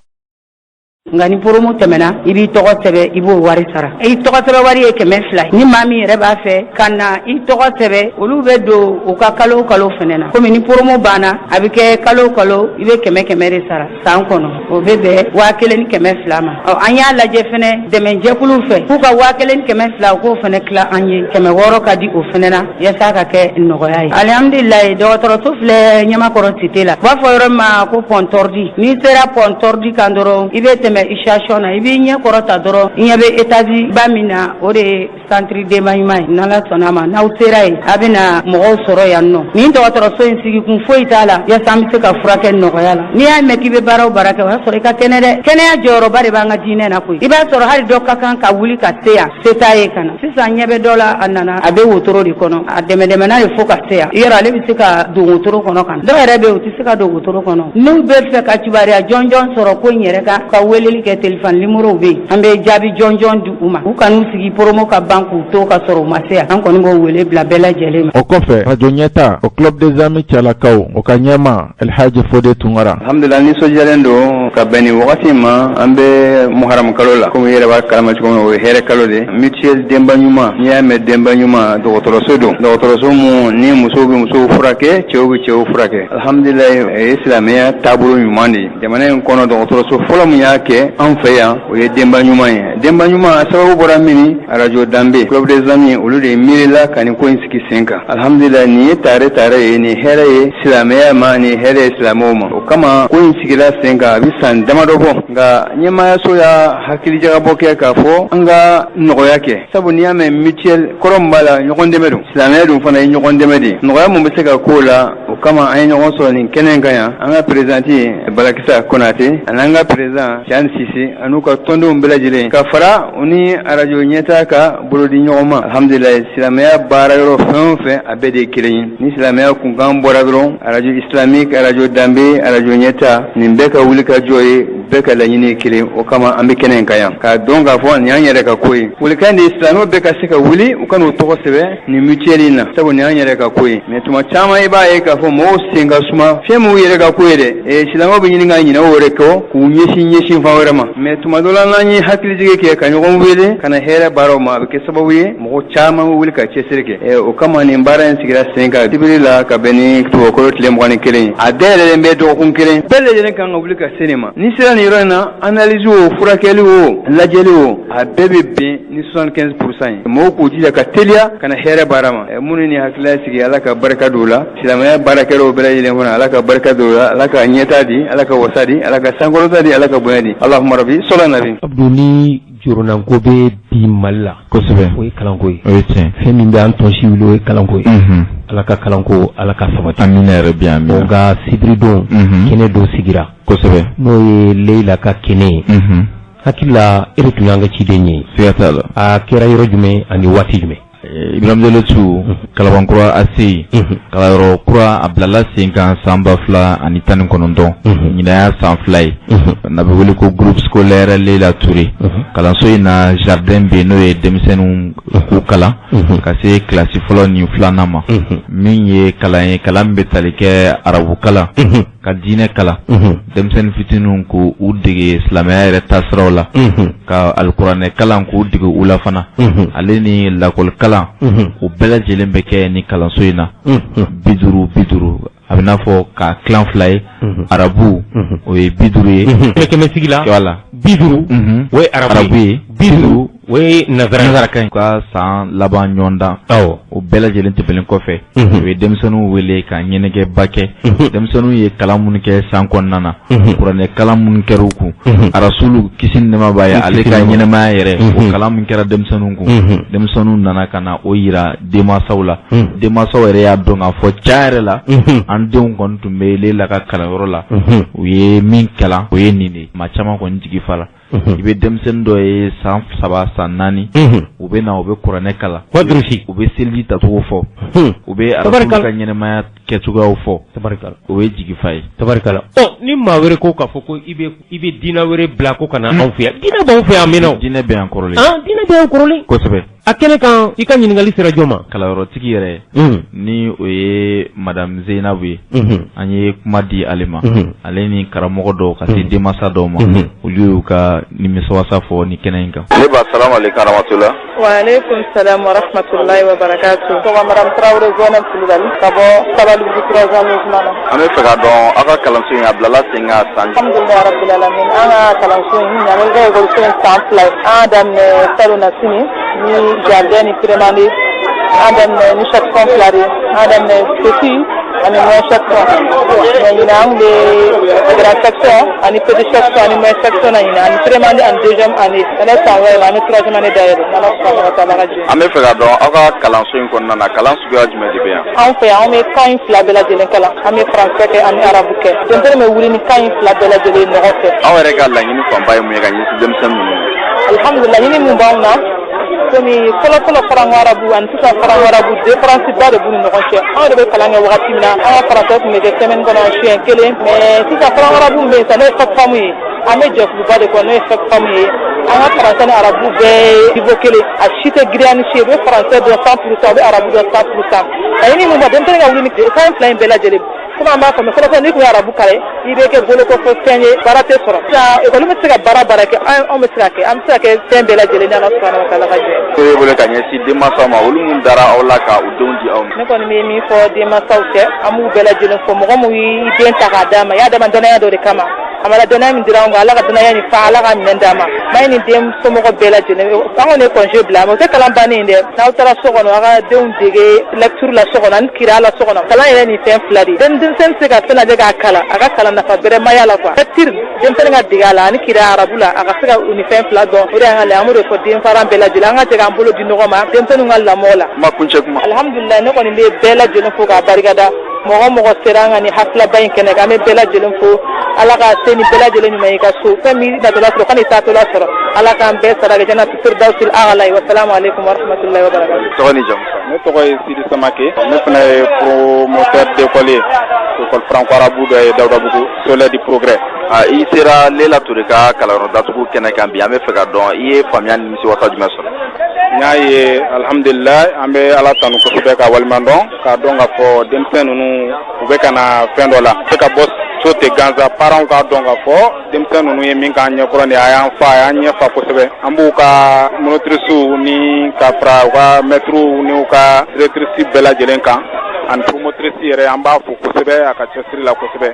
nka ni promo tɛmɛna, i b'i tɔgɔ sɛbɛn, i b'o wari sara. I tɔgɔ sɛbɛn wari ye 200 ye. Ni maa min yɛrɛ b'a fɛ ka na i tɔgɔ sɛbɛn, olu bɛ don u ka kalo o kalo fɛnɛ na. Komi ni promo banna, a bɛ kɛ kalo o kalo, i bɛ 100 100 de sara san kɔnɔ, o bɛ bɛn 1200 ma. Ɔ, an y'a lajɛ fɛnɛ dɛmɛjɛkuluw fɛ k'u ka 1200, u k'o fɛnɛ tila an ye, 600 ka di o fɛnɛ na, yaasa ka kɛ nɔgɔya ye. Alihamudulilayi, dɔgɔtɔrɔso filɛ Ɲamakɔrɔ cité la, u b'a fɔ yɔrɔ min ma ko Pont Tordu. N'i sera Pont Tordu kan dɔrɔn, i bɛ tɛmɛ station na, i b'i ɲɛ kɔrɔta dɔrɔn, i ɲɛ bɛ étage ba min na, o de ye centre Denba Ɲuman ye. N'Ala sɔnna a ma, n'aw sera yen, a bɛna mɔgɔw sɔrɔ yan nɔ. Nin dɔgɔtɔrɔso in sigikun foyi t'a la, yaasa an bɛ se ka furakɛ nɔgɔya la. N'i y'a mɛn k'i bɛ baara o baara kɛ, o y'a sɔrɔ i ka kɛnɛ dɛ. Kɛnɛya jɔyɔrɔba de b'an ka diinɛ na koyi. I b'a sɔrɔ hali dɔ ka kan ka wuli ka se yan, se t'a ye ka na. Sisan ɲɛ bɛ dɔ la, a nana, a bɛ wotoro de kɔnɔ, a dɛmɛ dɛmɛna de fo ka se yan. Yɔrɔ ale bɛ se ka don wotoro kɔnɔ ka na. Dɔw yɛrɛ bɛ yen, u tɛ se ka don wotoro kɔnɔ. N'u bɛ fɛ ka kibaruya jɔnjɔn sɔrɔ ko in yɛrɛ kan, ka weleli kɛ, téléphone numéro bɛ yen, an bɛ jaabi jɔnjɔn di u ma. U kan'u sigi promo ka ban k'u to ka sɔrɔ u ma se yan. An kɔni b'o wele bila bɛɛ lajɛlen ma. O kɔfɛ, radio ɲɛta o Club des Amis cɛlakaw, o ka ɲɛma Elhaji Fode Tunkara. Alhamdulillah, nisɔndiyalen don ka bɛn nin wagati ma. An bɛ muharam kalo la. Komi i yɛrɛ b'a kalama cogo min na, o ye hɛrɛ kalo de. Mutuelle Denba Ɲuman, n'i y'a mɛn Denba Ɲuman, dɔgɔtɔrɔso don, dɔgɔtɔrɔso mun ni musow bɛ musow furakɛ, cɛw bɛ cɛw furakɛ. Alhamdulillah, o ye silamɛya taabolo ɲuman de ye jamana in kɔnɔ. Dɔgɔtɔrɔso fɔlɔ min y'a kɛ an fɛ yan, o ye Denba Ɲuman ye. Denba Ɲuman sababu bɔra min, arajo Danbe, Club des Amis, olu de miirila ka nin ko in sigi sen kan. Alhamdulillah, nin ye tare tare ye, nin hɛrɛ ye silamɛya ma, nin hɛrɛ ye silamɛw ma. O kama ko in sigira sen kan, a bɛ san damadɔ bɔ. Nka ɲɛmaayaso y'a hakilijagabɔ kɛ k'a fɔ an ka nɔgɔya kɛ, sabu n'i y'a mɛn mutuelle, kɔrɔ min b'a la, ɲɔgɔn dɛmɛ don. Silamɛya dun fana ye ɲɔgɔn dɛmɛ de ye. Nɔgɔya mun bɛ se ka k'o la, o kama an ye ɲɔgɔn sɔrɔ nin kɛnɛ in kan yan. An ka présidente Balakisa Konate ani an ka président Tiani Sise an'u ka tɔndenw bɛɛ lajɛlen ka fara u ni arajo ɲɛta ka bolodi ɲɔgɔn ma. Alhamdulilayi, silamɛya baara yɔrɔ fɛn o fɛn, a bɛɛ de ye kelen ye. Ni silamɛya kunkan bɔra dɔrɔn, arajo islamique, arajo Danbe, arajo ɲɛta, nin bɛɛ ka wuli ka jɔ ye, bɛɛ ka laɲini ye kelen. O kama an bɛ kɛnɛ in kan yan k'a dɔn k'a fɔ nin y'an yɛrɛ ka ko ye. Folikan de ye, silamɛw bɛɛ ka se ka wuli, u ka n'u tɔgɔ sɛbɛn nin mutuelle in na, sabu nin y'an yɛrɛ ka ko ye. Mais tuma caman, i b'a ye k'a fɔ mɔgɔw sen ka suma fɛn m'u yɛrɛ ka ko ye dɛ. Silamɛw bɛ ɲini ka ɲinɛ o yɛrɛ kɔ k'u ɲɛsin ɲɛsin fan wɛrɛ ma. Mais tuma dɔ la, n'an ye hakilijigin kɛ ka ɲɔgɔn wele ka na hɛrɛ baaraw ma, a bɛ kɛ sababu ye mɔgɔ caman bɛ wuli ka cɛsiri kɛ. O kama nin baara in sigira sen kan sibiri la ka bɛn ni tubabukalo tile 21 ye. A dayɛlɛlen bɛ dɔgɔkun kelen. Bɛɛ lajɛlen kan ka wuli ka se nin ma. N'i sera nin yɔrɔ in na, analyse o, furakɛli o, lajɛli o, a bɛɛ bɛ bɛn ni 75% ye. Mɔgɔw k'u jija ka teliya ka na hɛrɛ baara ma. Minnu ni hakilila sigi, Ala ka barika don u la. Silamɛya baarakɛlaw bɛɛ lajɛlen fana, Ala ka barika don u la. Ala ka ɲɛta di, Ala ka wasa di, Ala ka sankɔrɔta di, Ala ka bonya di. Allahumma rabbi sɔla nabi. Abdu, ni joronanko bɛ bi Mali la, o ye kalanko ye. O ye tiɲɛ. Fɛn min bɛ an tɔnsi wuli, o ye kalanko ye. Ala ka kalanko, Ala ka sabati. Amina yɛrɛ bi, amina. Nka sibiridon, kɛnɛ dɔ sigira, n'o ye Leyila ka kɛnɛ ye. Hakili la, e de tun y'an ka ciden ye. Siga t'a la. A kɛra yɔrɔ jumɛn ani waati jumɛn? Ibrahim Jalo tu, Kalabankura ACI, kalanyɔrɔ kura, a bilala sen kan san 2019, ɲinan y'a san 2 ye. N'a bɛ wele ko Groupe scolaire Leila Touré. Kalanso in na, jardin bɛ yen, n'o ye denmisɛnninw k'u kalan ka se kilasi fɔlɔ ni filanan ma, min ye kalan ye, kalan min bɛ tali kɛ arabu kalan ka diinɛ kalan, denmisɛnnin fitininw k'u u dege silamɛya yɛrɛ taasiraw la, ka alikuranɛ kalan k'u dege u la fana, ale ni lakɔli kalan. O bɛɛ lajɛlen bɛ kɛ ni kalanso in na. 50 50, a bɛ n'a fɔ ka tilan fila ye, arabu o ye 50 ye. Kɛmɛ sigi la. Voilà. 50, o ye arabu ye. 50, o ye nazara. Nazarakan. Ka san laban ɲɔgɔn dan, o bɛɛ lajɛlen tɛmɛnen kɔfɛ, u ye denmisɛnninw wele ka ɲɛnajɛba kɛ. Denmisɛnninw ye kalan minnu kɛ san kɔnɔna na, kuranɛ kalan minnu kɛra u kun, arasulu kisi ni nɛɛma b'a ye, ale ka ɲɛnɛmaya yɛrɛ, o kalan min kɛra denmisɛnninw kun, denmisɛnninw nana ka na o yira denmansaw la. Denmansaw yɛrɛ y'a dɔn k'a fɔ tiɲɛ yɛrɛ la, an denw kɔni tun bɛ Lela ka kalanyɔrɔ la, u ye min kalan, o ye nin de ye. Maa caman kɔni jigi fa la. I bɛ denmisɛnnin dɔ ye san 3 san 4, u bɛ na u bɛ kuranɛ kalan, u bɛ seliji tacogo fɔ, u bɛ Rasulu ka ɲɛnamaya kɛcogoyaw fɔ, o ye jigifa ye. Tabarikala. Ɔ ni maa wɛrɛ ko k'a fɔ ko i bɛ i bɛ diinɛ wɛrɛ bila ko ka na anw fɛ yan, diinɛ b'anw fɛ yan a mɛnna o. Diinɛ bɛ yan kɔrɔlen. An diinɛ bɛ yan kɔrɔlen. Kosɛbɛ. A kɛnɛ kan i ka ɲininkali sera jɔn ma? Kalanyɔrɔtigi yɛrɛ ni o ye madame Zeyinabu ye, an ye kuma di ale ma, ale ni karamɔgɔ dɔw ka se denmansa dɔw ma, olu y'u ka nimisiwasa fɔ ni kɛnɛ in kan. Ne ba salamu aleykum rahmatula. Wa aleykum salam wa rahmatulahi wa barakatu. Tɔgɔ madame Tarawele Zɛnɛbu Kulubali ka bɔ Sabalibugu troisième mouvement na. An bɛ fɛ k'a dɔn aw ka kalanso in a bilala sen kan san. Alhamdulilayi rabbil alamin an ka kalanso in an bɛ ekɔliso in san 2 ye. An y'a daminɛ salon na sini ni jardin ni première année, an y'a daminɛ ni section 2 de ye, an y'a daminɛ petit ani moyen section. Mais ɲinan an bɛ grande section ani petite section ani moyen section na ɲinan ani première année ani deuxième année. Fɛnɛ san wɛrɛ la an bɛ troisième année dayɛlɛ n'Ala subahana wa taala ka jɛn. An bɛ fɛ k'a dɔn aw ka kalanso in kɔnɔna na kalan suguya jumɛn de bɛ yan? Anw fɛ yan anw bɛ kan in 2 bɛɛ lajɛlen kalan, an bɛ français kɛ ani arabu kɛ. Denmisɛnnin bɛ wuli ni kan in 2 bɛɛ lajɛlen ɲɔgɔn fɛ. Aw yɛrɛ ka laɲini fanba ye mun ye ka ɲɛsin denmisɛnnin ninnu ma? Alhamdulilah laɲini min b'anw na komi fɔlɔ fɔlɔ franco arabu ani sisan franco arabu différence ba de b'u ni ɲɔgɔn cɛ. Anw yɛrɛ bɛ kalan kɛ wagati min na an ka français tun bɛ kɛ semaine kɔnɔ siɲɛ 1, mais sisan franco arabu min bɛ yen sisan n'o ye FECFAM ye, an bɛ jɛkuluba de kɔnɔ n'o ye FECFAM ye. An ka français ni arabu bɛɛ ye niveau kelen, a si tɛ girinya ni si ye. U bɛ français dɔn 100%, u bɛ arabu dɔn 100%. Laɲini min b'a denmisɛnnin ka wuli ni kan 2 in bɛɛ lajɛlen, komi an b'a faamu fɔlɔ fɔlɔ n'i tun ye arabu kalan i bɛ kɛ bolokɔfɛ fɛn ye, baara tɛ sɔrɔ. Sisan ekɔli bɛ se ka baara baara kɛ, anw bɛ se ka kɛ, an bɛ se ka kɛ fɛn bɛɛ lajɛlen ni Ala subahana wa taala ka jɛ. E bɛ bolo ka ɲɛsin denmansaw ma, olu mun dara aw la ka u denw di aw ma. Ne kɔni bɛ min fɔ denmansaw cɛ, an b'u bɛɛ lajɛlen fɔ, mɔgɔ min y'i den ta k'a d'a ma, i y'a d'a ma danaya dɔ de kama. A ma danaya min dira anw kan, Ala ka danaya nin fa, Ala ka minɛn d'a ma. N'a ye nin den somɔgɔ bɛɛ lajɛlen, an kɔni ye congé bila, mais o tɛ kalan bannen ye dɛ. N'aw taara so kɔnɔ, aw ka denw dege lecture la so kɔnɔ ani kira la so kɔnɔ. Kalan yɛrɛ nin fɛn 2 de ye. Denmisɛnnin tɛ se ka fɛn lajɛ k'a kalan, a ka kalan nafa bɛrɛ ma y'a la quoi. Lecture denmisɛnnin ka dege a la ani kira arabu la, a ka se ka nin fɛn 2 dɔn. O de y'an ka laɲini, an b'o de fɔ den parents bɛɛ lajɛlen, an ka jɛ k'an bolo di ɲɔgɔn ma denmisɛnninw ka lamɔ la. Kuma kuncɛ kuma. Alhamdulilayi ne kɔni bɛ bɛɛ lajɛlen fo k'a barikada. Mɔgɔ mɔgɔ sera an ka nin hafilaba in kɛnɛ kan, an bɛ bɛɛ lajɛlen fo. Ala ka se ni bɛɛ lajɛlen ɲuman ye i ka so. Fɛn min natɔla sɔrɔ, kan'i taatɔla sɔrɔ. Ala k'an bɛɛ sara kɛ jannatu firdausil a'la. Wa salamu aleykum wa rahmatulahi wa barakatuh. Tɔgɔ ni jamu? Ne tɔgɔ ye Sidi Samake, ne fana ye promoteur d'école ye, école franco-arabe dɔ ye Dawudabugu, Soleil du Progrès. I sera Lela Ture ka kalanyɔrɔ datugu kɛnɛ kan bi, an bɛ fɛ ka dɔn i ye faamuya ni nimisiwasa jumɛn sɔrɔ? N y'a ye alhamdulilayi, an bɛ Ala tanu kosɛbɛ ka waleɲuman dɔn, k'a dɔn k'a fɔ denmisɛn ninnu u bɛ ka na fɛn dɔ la, u tɛ ka bɔ so ten gansan. Parents k'a dɔn k'a fɔ denmisɛn ninnu ye min k'an ɲɛkɔrɔ nin ye, a y'an fa, a y'an ɲɛ fa kosɛbɛ. An b'u ka monitrices ni ka fara u ka maîtres ni u ka directrices bɛɛ lajɛlen kan ani promotrice yɛrɛ, an b'a fo kosɛbɛ a ka cɛsiri la kosɛbɛ.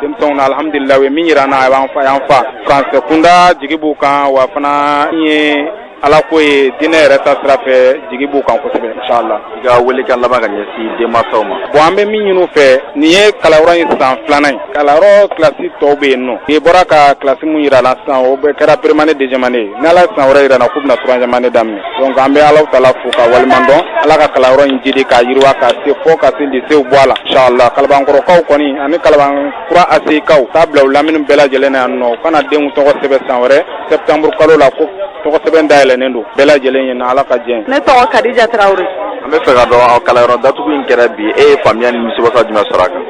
Denmisɛnw na alhamdulilayi, u ye min yira an na, a y'an fa, a y'an fa. Français kunda jigi b'u kan, wa fana ye Ala ko ye diinɛ yɛrɛ ta sira fɛ, jigi b'u kan kosɛbɛ inchallah. I ka welekan laban ka ɲɛsin denmansaw ma. Bon, an bɛ min ɲini u fɛ, nin ye kalanyɔrɔ in san 2nan ye. Kalanyɔrɔ kilasi tɔw bɛ yen nɔ. I bɔra ka kilasi mun yira la sisan, o bɛɛ kɛra première année deuxième année ye. Ni Ala ye san wɛrɛ yira n na k'u bɛna troisième année daminɛ. Donc an bɛ Alahu taala fo ka waleɲuman dɔn. Ala ka kalanyɔrɔ in jidi k'a yiriwa ka se fɔ ka se lycée bɔ a la inchallah. Kalabankɔrɔkaw kɔni ani Kalabankura ACI kaw taa bila u lamini bɛɛ lajɛlen na yan nɔ, u kana denw tɔgɔ sɛbɛn san wɛrɛ septembre kalo la ko tɔgɔ sɛbɛn dayɛlɛnnen don bɛɛ lajɛlen ɲɛna, Ala ka jɛ. Ne tɔgɔ Kadija Tarawele. An bɛ fɛ ka dɔn aw kalanyɔrɔ datugu in kɛra bi, e ye faamuya ni nimisiwasa jumɛn sɔrɔ a kan?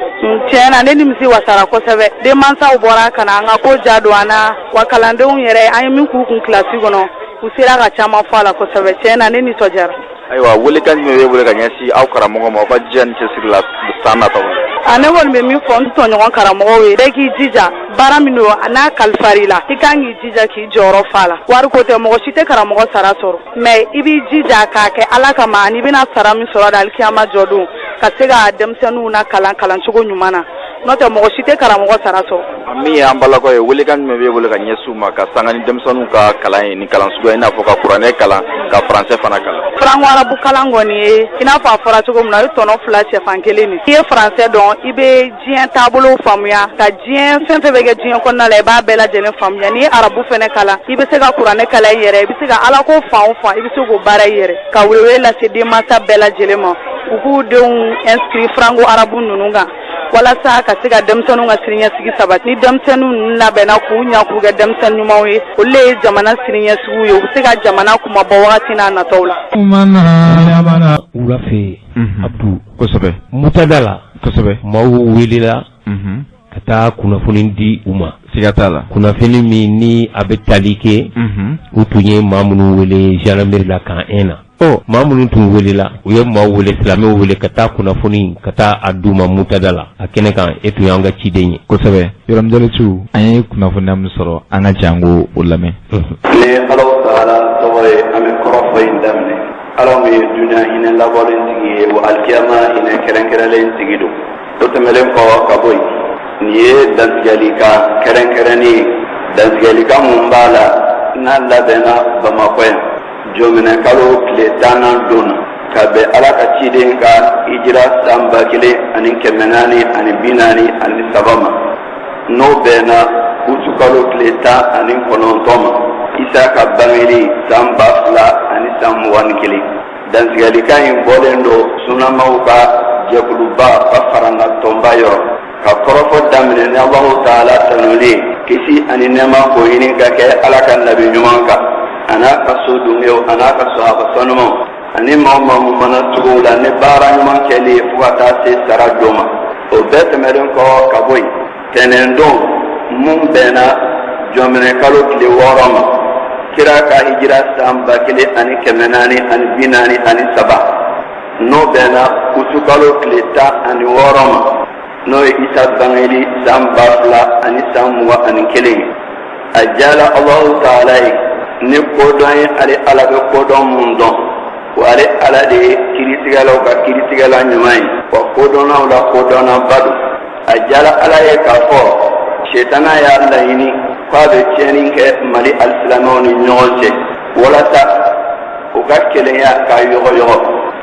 Tiɲɛ na ne nimisi wasara kosɛbɛ. Denmansaw bɔra ka na an ka ko ja don an na, wa kalandenw yɛrɛ an ye min k'u kun kilasi kɔnɔ, u sera ka caman fɔ a la kosɛbɛ. Tiɲɛ na ne nisɔndiyara. Ayiwa, welekan jumɛn b'e bolo ka ɲɛsin aw karamɔgɔ ma, aw ka jija ni cɛsiri la san nataw la? A ne kɔni bɛ min fɔ n tɔɲɔgɔn karamɔgɔw ye, bɛɛ k'i jija baara min don n'a kalifara i la, i kan k'i jija k'i jɔyɔrɔ fa la. Wari ko tɛ, mɔgɔ si tɛ karamɔgɔ sara sɔrɔ, mais i b'i jija k'a kɛ Ala kama, ani i bɛna sara min sɔrɔ da alikiyama jɔ don, ka se ka denmisɛnninw na kalan kalancogo ɲuman na. N'o tɛ mɔgɔ si tɛ karamɔgɔ sara sɔrɔ. Min ye an balakaw ye, welekan jumɛn b'e bolo ka ɲɛsin u ma ka sanga ni denmisɛnninw ka kalan ye, ni kalan suguya i n'a fɔ ka kuranɛ kalan, ka français fana kalan? Franco arabu kalan kɔni ye i n'a fɔ a fɔra cogo min na, o ye tɔnɔ 2 cɛfan kelen de. I ye français dɔn, i bɛ diɲɛ taabolo faamuya, ka diɲɛ fɛn fɛn bɛ kɛ diɲɛ kɔnɔna la, i b'a bɛɛ lajɛlen faamuya. N'i ye arabu fɛnɛ kalan, i bɛ se ka kuranɛ kalan i yɛrɛ, i bɛ se ka Ala ko fan o fan, i bɛ se k'o baara i yɛrɛ. Ka welewele lase denmansa bɛɛ lajɛlen ma, u k'u denw inscrit franco arabu ninnu kan. Walasa ka se ka denmisɛnninw ka siniɲɛsigi sabati. Ni denmisɛnninw ninnu labɛnna k'u ɲa, k'u kɛ denmisɛnnin ɲumanw ye, olu le ye jamana siniɲɛsigiw ye, u bɛ se ka jamana kunmabɔ wagati n'a nataw la. Wula fɛ, Abdu. Kosɛbɛ. Mutada la. Kosɛbɛ. Maaw welela ka taa kunnafoni di u ma. Siga t'a la. Kunnafoni min ni a bɛ tali kɛ, u tun ye maa minnu wele gendarmerie la camp 1 na. Ɔ, maa minnu tun welela, u ye maaw wele, silamɛw wele ka taa kunnafoni ka taa a d'u ma Mutada la. A kɛnɛ kan, e tun y'an ka ciden ye. Kosɛbɛ, Yɔrɔmjalisiw, an ye kunnafoniya min sɔrɔ, an ka jɛ an k'o lamɛn. Ni Alahu taala tɔgɔ ye, an bɛ kɔrɔfɔ in daminɛ. Ala min ye dunuya hinɛ labɔlen tigi ye, wa alikiyama hinɛ kɛrɛnkɛrɛnlen tigi don. O tɛmɛlen kɔ ka bɔ yen, nin ye dantigɛlikan kɛrɛnkɛrɛnnen ye, dantigɛlikan mun b'a la n'a labɛnna Bamakɔ yan jɔminɛkalo tile tannan don na, ka bɛn Ala ka ciden ka hijira san 1443 ma, n'o bɛnna utukalo tile 19 ma, Isa ka bangeli san 2021. Dantigɛlikan in bɔlen don sunamaw ka jɛkuluba ka faranga tɔnba yɔrɔ. Ka kɔrɔfɔ daminɛ ni Alahu taala tanuli ye, kisi ani nɛɛma k'o ɲini ka kɛ Ala ka nabi ɲuman kan, a n'a ka so dungew, a n'a ka sahaba sanumanw, ani maa o maa mun mana tugu u la ni baara ɲuman kɛli ye fo ka taa se sara don ma. O bɛɛ tɛmɛnen kɔ ka bɔ yen, tɛnɛndon mun bɛnna jɔminɛkalo tile 6 ma, kira ka hijira san 1443, n'o bɛnna utukalo tile 16 ma, n'o ye Isa bangeli san 2021 ye, a diyala Alahu taala ye ni kodɔn ye, ale Ala bɛ kodɔn mun dɔn, wa ale Ala de ye kiritigɛlaw ka kiritigɛla ɲuman ye, wa kodɔnnaw la kodɔnnaba don. A diyala Ala ye k'a fɔ setana y'a laɲini k'a bɛ tiɲɛni kɛ Mali alisilamɛw ni ɲɔgɔn cɛ, walasa u ka kelenya k'a yɔgɔyɔgɔ,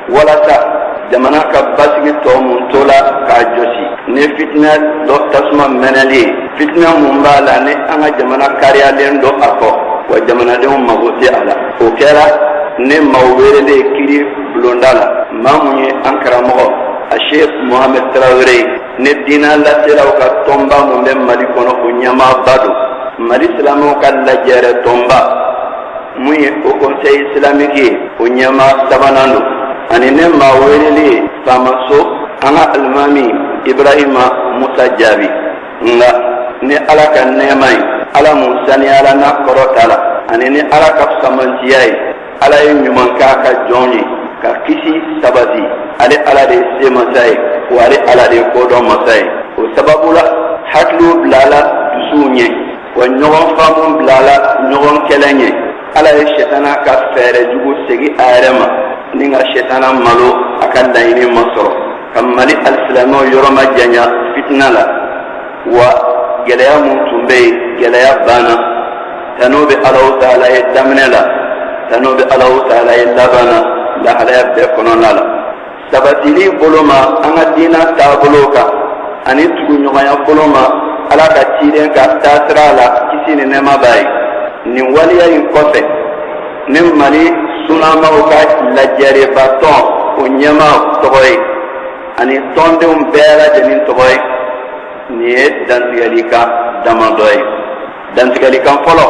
walasa jamana ka basigi tɔ mun tola k'a jɔsi ni fitinɛ dɔ tasuma mɛnɛli ye, fitinɛ mun b'a la ni an ka jamana kariyalen don a kɔ, wa jamanadenw mago tɛ a la. O kɛra ni maaw welelen kiri bulonda la, maa mun ye an karamɔgɔ a Sheikh Mohamed Tarawele ye, ni diinɛ laselaw ka tɔnba mun bɛ Mali kɔnɔ, o ɲɛmaaba don, Mali silamɛw ka lajɛrɛ tɔnba mun ye Haut Conseil islamique ye, o ɲɛmaa sabanan don, ani ne maa welelen ye faamaso an ka alimami Ibrahima Musa Jaabi. Nka ni Ala ka nɛɛma ye, Ala mun saniyala n'a kɔrɔtala, ani ni Ala ka fisamantiya ye, Ala ye ɲuman k'a ka jɔn ye ka kisi sabati. Ale Ala de ye se masa ye, wa ale Ala de ye kodɔn masa ye. O sababu la, hakiliw bilala dusuw ɲɛ, wa ɲɔgɔn faamu bilala ɲɔgɔn kɛlɛ ɲɛ. Ala ye sɛtana ka fɛɛrɛ jugu segin a yɛrɛ ma, ni ka sɛtana malo a ka laɲini ma sɔrɔ, ka Mali alisilamɛw yɔrɔ majanya fitina la. Wa gɛlɛya mun tun bɛ yen, gɛlɛya banna. Tanu bɛ Alahu taala ye daminɛ la, tanu bɛ Alahu taala ye laban na, lahalaya bɛɛ kɔnɔna la. Sabatili bolo ma an ka diina taabolo kan, ani tuguɲɔgɔnya bolo ma Ala ka ciden ka taasira la, kisi ni nɛɛma b'a ye. Nin waleya in kɔfɛ, ni Mali sunamaw ka lajɛreba tɔn o ɲɛmaa tɔgɔ ye, ani tɔndenw bɛɛ lajɛlen tɔgɔ ye, nin ye dantigɛlikan damadɔ ye. Dantigɛlikan fɔlɔ,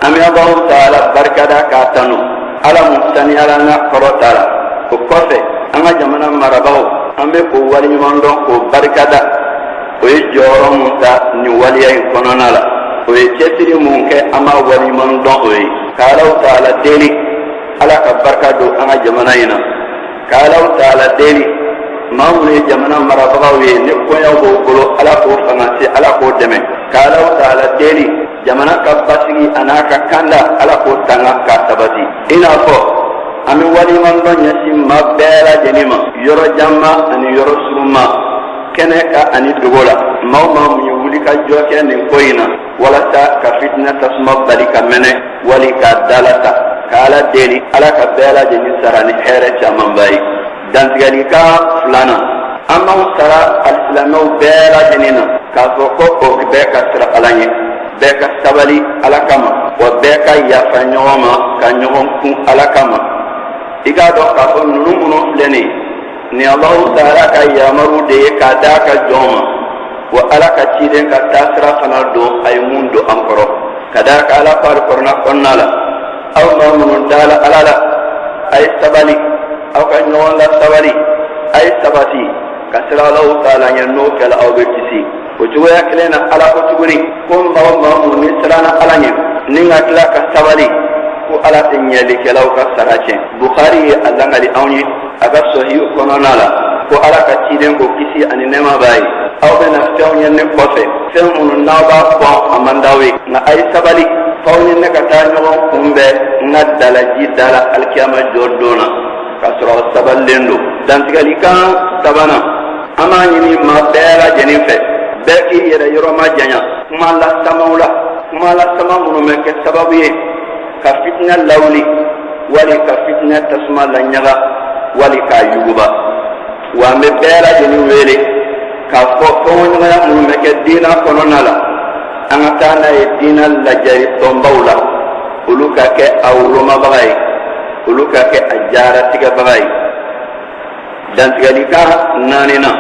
an bɛ Alahu taala barikada k'a tanu, Ala mun saniyala n'a kɔrɔtala. O kɔfɛ, an ka jamana marabagaw, an bɛ k'o waleɲuman dɔn k'o barikada. O ye jɔyɔrɔ mun ta nin waleya in kɔnɔna la, o ye cɛsiri mun kɛ, an b'a waleɲuman dɔn o ye. Ka Alahu taala deli, Ala ka barika don an ka jamana in na. Ka Alahu taala deli, maa minnu ye jamana marabagaw ye, ni koɲɛw b'o bolo, Ala k'o fanga se, Ala k'o dɛmɛ. Ka Alahu taala deli, jamana ka basigi a n'a ka kanda, Ala k'o tanga k'a sabati. I n'a fɔ an bɛ waleɲumandɔn ɲɛsin maa bɛɛ lajɛlen ma, yɔrɔ janma ani yɔrɔ surunma, kɛnɛ kan ani dogo la, maa o maa mun ye wulikajɔ kɛ nin ko in na walasa ka fitinɛ tasuma bali ka mɛnɛ wali k'a dalata. Ka Ala deli, Ala ka bɛɛ lajɛlen sara ni hɛrɛ camanba ye. Dantigɛlikan filanan, an b'anw sara alisilamɛw bɛɛ lajɛlen na k'a fɔ ko o bɛɛ ka siran Ala ɲɛ, bɛɛ ka sabali Ala kama, wa bɛɛ ka yafa ɲɔgɔn ma, ka ɲɔgɔn kun Ala kama. I k'a dɔn k'a fɔ ninnu minnu filɛ nin ye. Nin Alahu taala ka yamaru de ye k'a d'a ka jɔn ma, wa Ala ka ciden ka taasira fana don a ye mun don an kɔrɔ. Ka d'a kan Ala ko alikɔrɔna kɔnɔna la, aw maa minnu dala Ala la, a ye sabali, aw ka ɲɔgɔn lasabali, a ye sabati ka siran Alahu taala ɲɛ, n'o kɛla aw bɛ kisi. O cogoya kelen na Ala ko tuguni ko maa o maa mun ni siranna Ala ɲɛ ni ka tila ka sabali, ko Ala tɛ ɲɛlikɛlaw ka sara tiɲɛ. Bukhari ye a lakali anw ye a ka sɔhiyu kɔnɔna la ko Ala ka ciden ko kisi ani nɛɛma b'a ye, aw bɛna fɛnw ye ne kɔfɛ, fɛn minnu n'aw b'a kɔn a man d'aw ye, nka a ye sabali f'aw ni ne ka taa ɲɔgɔn kunbɛn n ka dalaji da la alikiyama jɔ don na, k'a sɔrɔ aw sabalilen don. Dantigɛlikan sabanan, an b'a ɲini maa bɛɛ lajɛlen fɛ, bɛɛ k'i yɛrɛ yɔrɔ majanya kuma lasamaw la, kuma lasama minnu bɛ kɛ sababu ye ka fitinɛ lawuli, wali ka fitinɛ tasuma laɲaga, wali k'a yuguba. Wa an bɛ bɛɛ lajɛlen wele k'a fɔ fɔɲɔgɔnya minnu bɛ kɛ diinɛ kɔnɔna la, an ka taa n'a ye diinɛ lajɛli tɔnbaw la, olu ka kɛ a wolomabaga ye, olu ka kɛ a jaratigɛbaga ye. Dantigɛlikan naaninan,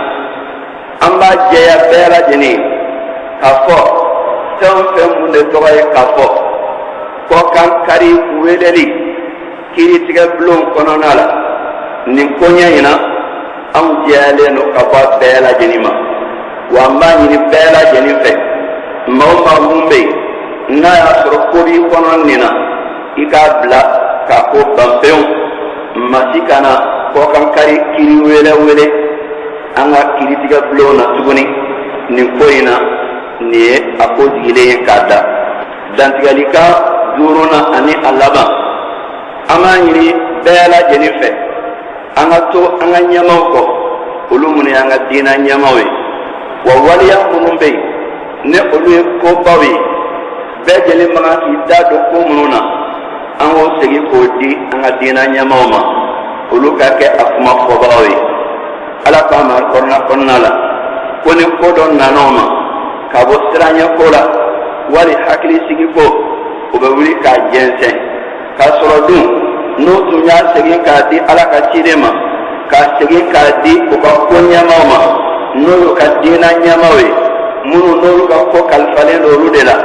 an b'a jɛya bɛɛ lajɛlen k'a fɔ fɛn o fɛn mun de tɔgɔ ye k'a fɔ kɔkan kari weleli kiiritigɛ bulon kɔnɔna la nin koɲɛ in na, anw jɛyalen don ka bɔ a bɛɛ lajɛlen ma. Wa an b'a ɲini bɛɛ lajɛlen fɛ, maa o maa mun bɛ yen n'a y'a sɔrɔ ko b'i kɔnɔ nin na, i k'a bila k'a ko ban pewu. Maa si kana kɔkan kari kiri wele wele an ka kiiritigɛ bulon na tuguni nin ko in na. Nin ye a ko jigilen ye k'a da. Dantigɛlikan duurunan ani a laban, an b'a ɲini bɛɛ lajɛlen fɛ, an ka to an ka ɲɛmaaw kɔ, olu minnu y'an ka diinɛ ɲɛmaaw ye. Wa waleya minnu bɛ yen ni olu ye kobaw ye, bɛɛ lajɛlen man kan k'i da don ko minnu na, an k'o segin k'o di an ka diinɛ ɲɛmaaw ma, olu ka kɛ a kuma fɔbagaw ye. Ala ko an ma alikɔrɔna kɔnɔna la ko ni ko dɔ nana o ma ka bɔ siranɲɛ ko la wali hakilisigi ko, o bɛ wuli k'a jɛnsɛn, k'a sɔrɔ dun n'o tun y'a segin k'a di Ala ka ciden ma, k'a segin k'a di u ka ko ɲɛmaaw ma, n'olu ka diinɛ ɲɛmaaw ye, minnu n'olu ka ko kalifalen don olu de la,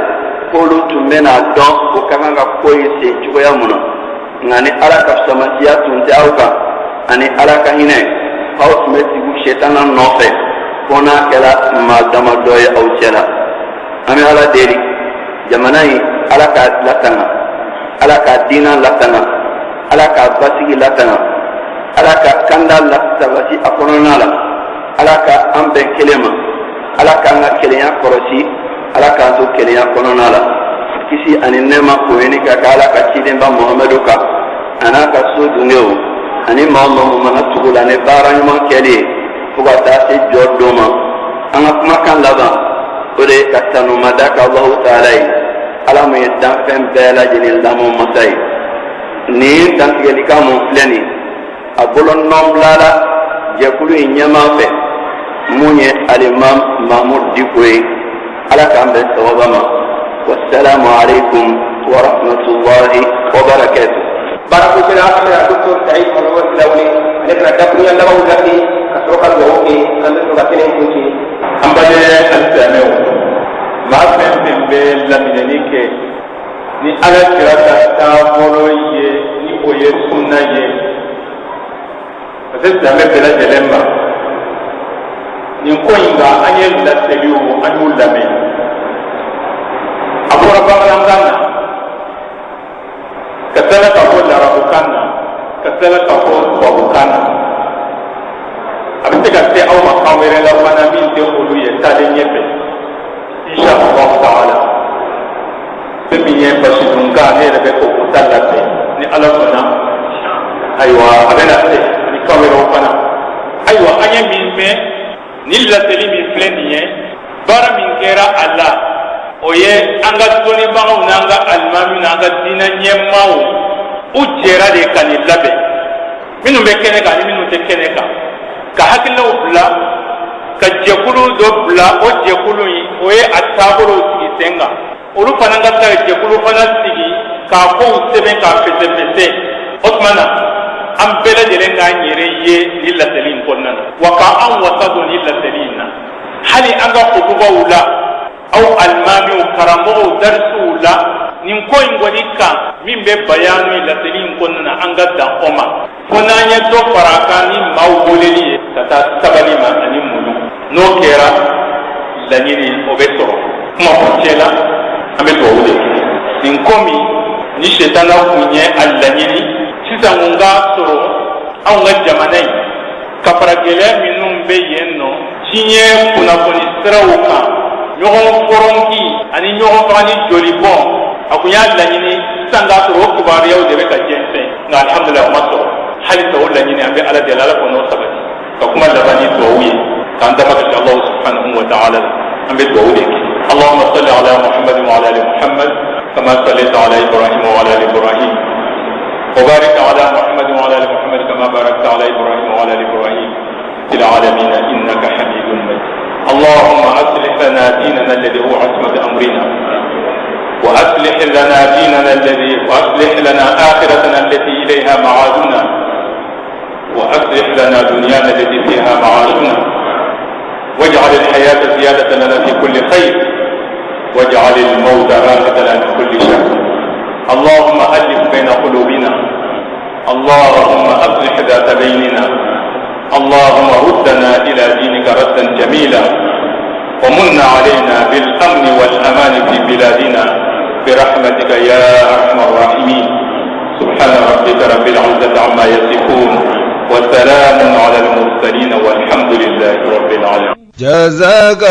k'olu tun bɛna dɔn u ka kan ka ko in sen cogoya mun na. Nka ni Ala ka fisamantiya tun tɛ aw kan ani Ala ka hinɛ, aw tun bɛ tugu setana nɔfɛ, fo n'a kɛra maa damadɔ ye aw cɛ la. An bɛ Ala deli, jamana in, Ala k'a latanga, Ala k'a diinɛ latanga, Ala k'a basigi latanga, Ala ka kanda lasabati a kɔnɔna la, Ala ka an bɛn kelen ma, Ala k'an ka kelenya kɔrɔsi, Ala k'an to kelenya kɔnɔna la. Kisi ani nɛɛma o ɲini ka kɛ Ala ka cidenba Muhamadu kan, a n'a ka so dungew ani maa o maa mun mana tugu la ni baara ɲuman kɛli ye fo ka taa se jɔ don ma. An ka kumakan laban, o de ye ka tanumada kɛ Alahu taala ye, Ala mun ye danfɛn bɛɛ lajɛlen lamɔ masa ye. Nin dantigɛlikan mun filɛ nin, a bolo nɔnbilala jɛkulu in ɲɛmaa fɛ, mun ye alimam Mahmud Diko ye. Ala k'an bɛn sawaba ma. Wasalamu alaikum wa rahmatullahi wa barakatuh. Baara kuncɛla, an bɛna docteur Saïd Mohamed Lawale, ale bɛna dakurunya labanw lase ka sɔrɔ ka dugawu kɛ, an bɛ sɔrɔ ka kɛnɛ in kuncɛ. An balima alisilamɛw, maa fɛn fɛn bɛ laminɛni kɛ ni Ala kira ka taabolo ye, ni o ye sunna ye, ka se silamɛ bɛɛ lajɛlen ma nin ko in kan, an ye laseliw, an y'u lamɛn. A bɔra bamanankan na ka tila ka fɔ larabukan na, ka tila ka fɔ tubabukan na. A bɛ se ka se aw ma kan wɛrɛ la fana min tɛ olu ye taalen ɲɛfɛ, insha Allah taala. Fɛn min ye basidunkan, ne yɛrɛ bɛ k'o ta labɛn ni Ala sɔnna. Ayiwa, a bɛna se ani kan wɛrɛw fana. Ayiwa, an ye min mɛn, nin laseli min filɛ nin ye, baara min kɛra a la, o ye an ka dɔnnibagaw n'an ka alimamiw n'an ka diinɛ ɲɛmaaw, u jɛra de ka nin labɛn, minnu bɛ kɛnɛ kan ani minnu tɛ kɛnɛ kan, ka hakililaw bila, ka jɛkulu dɔ bila. O jɛkulu in, o ye a taabolow sigi sen kan. Olu fana ka tila ka jɛkulu fana sigi k'a kow sɛbɛn, k'a fɛsɛfɛsɛ. O tuma na, An bɛɛ lajɛlen k'an yɛrɛ ye nin laseli in kɔnɔna na, wa ka an wasa don nin laseli in na. Hali an ka kutubaw la, aw alimamiw, karamɔgɔw, darisuw la, nin ko in kɔni kan min bɛ bayanu laseli in kɔnɔna na, an ka dan o ma, fo n'an ye dɔ fara a kan ni maaw weleli ye ka taa sabali ma ani muɲu. N'o kɛra, laɲini o bɛ sɔrɔ. Kuma kuncɛ la, an bɛ dugawu de kɛ nin ko min ni setana kun ye a laɲini sisan kun k'a sɔrɔ anw ka jamana in ka fara gɛlɛya minnu bɛ yen nɔ diɲɛ kunnafoni siraw kan, ɲɔgɔn fɔrɔnki ani ɲɔgɔn faga ni jolibɔn, a kun y'a laɲini sisan k'a sɔrɔ o kibaruyaw de bɛ ka jɛnsɛn. Nka alhamdulilah, o ma sɔrɔ. Halisa o laɲini, an bɛ Ala deli, Ala k'o sabati. Ka kuma laban ni duwawu ye, k'an damakasi Allahu subhanahu wa ta'ala la. An bɛ duwawu de kɛ. اللهم صل على محمد وعلى ال محمد كما صليت على ابراهيم وعلى ال ابراهيم، وبارك على محمد وعلى ال محمد كما باركت على ابراهيم وعلى ال ابراهيم في العالمين انك حميد مجيد. اللهم اصلح لنا ديننا الذي هو عصمه امرنا، واصلح لنا ديننا الذي واصلح لنا اخرتنا التي اليها معادنا، واصلح لنا دنيانا التي فيها معاشنا، واجعل الحياه زياده لنا في كل خير، واجعل الموت راحه لنا من كل شر. اللهم الف بين قلوبنا، اللهم اصلح ذات بيننا، اللهم ردنا الى دينك ردا جميلا، ومن علينا بالامن والامان في بلادنا برحمتك يا ارحم الراحمين. سبحان ربك رب العزه عما يصفون، وسلام على المرسلين، والحمد لله رب العالمين. جزاك.